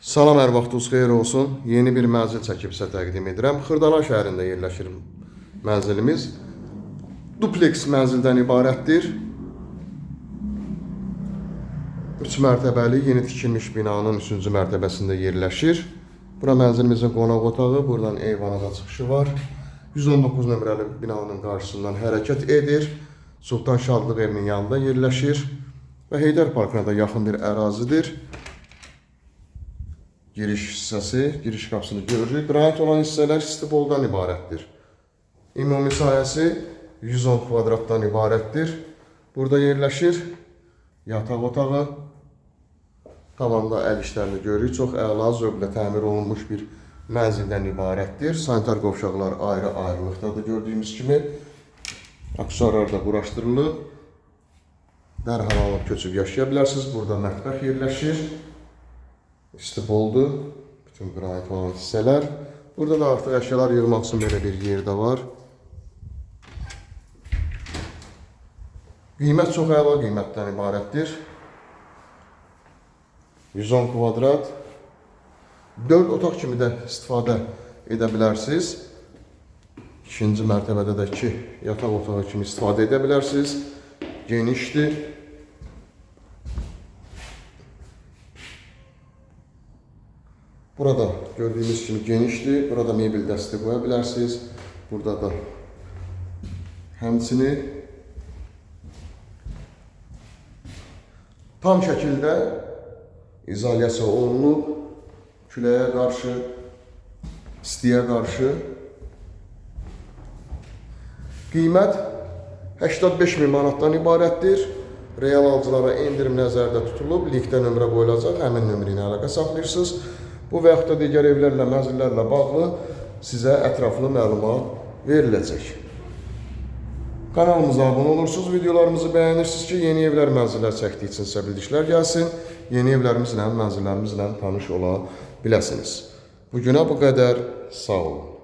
Salam, hər vaxtınız xeyir olsun. Yeni bir mənzil çəkib sizə təqdim edirəm. Xırdalan şəhərində yerləşir mənzilimiz. Dupleks mənzildən ibarətdir. 3 mərtəbəli yeni tikilmiş binanın 3-cü mərtəbəsində yerləşir. Bura mənzilimizin qonaq otağı, buradan eyvana da çıxışı var. 119 nömrəli binanın qarşısından hərəkət edir. Sultan Şadlıq evinin yanında yerləşir və Heydər Parkına da yaxın bir ərazidir. Giriş hissəsi, giriş qapısını görürük. Qranit olan hissələr istipoldan ibarətdir. Ümumi sahəsi 110 kvadratdan ibarətdir. Burada yerləşir yataq otağı. Tavanda əl işlərini görürük. Çox əla zövqlə təmir olunmuş bir mənzildən ibarətdir. Sanitar qovşaqlar ayrı-ayrılıqdadır gördüyümüz kimi. Aksesuarlar da quraşdırılıb. Dərhal alıb köçüb yaşaya bilərsiniz. Burada mətbəx yerləşir. İstipoldur. Bütün qranit olan hissələr. Burada da artıq əşyalar yığmaq üçün belə bir yer də var. Qiymət çox əla qiymətdən ibarətdir. 110 kvadrat. 4 otaq kimi də istifadə edə bilərsiniz. İkinci mərtəbədə də 2 yataq otağı kimi istifadə edə bilərsiniz. Genişdir. Burada gördüyünüz kimi genişdir. Burada mebel dəsti qoya bilərsiniz. Burada da həmçinin tam şəkildə izolyasiya olunub. Küləyə qarşı, istiyə qarşı. Qiymət 85 min manatdan ibarətdir. Real alıcılara endirim nəzərdə tutulub. Linkdə nömrə qoyulacaq. Həmin nömrə ilə əlaqə saxlayırsınız. Bu və yaxud da digər evlərlə, mənzillərlə bağlı sizə ətraflı məlumat veriləcək. Kanalımıza abunə olursunuz, videolarımızı bəyənirsiniz ki, yeni evlər, mənzillər çəkdiyi üçün sizə bildirişlər gəlsin. Yeni evlərimizlə, mənzillərimizlə tanış ola biləsiniz. Bugünə bu qədər. Sağ olun.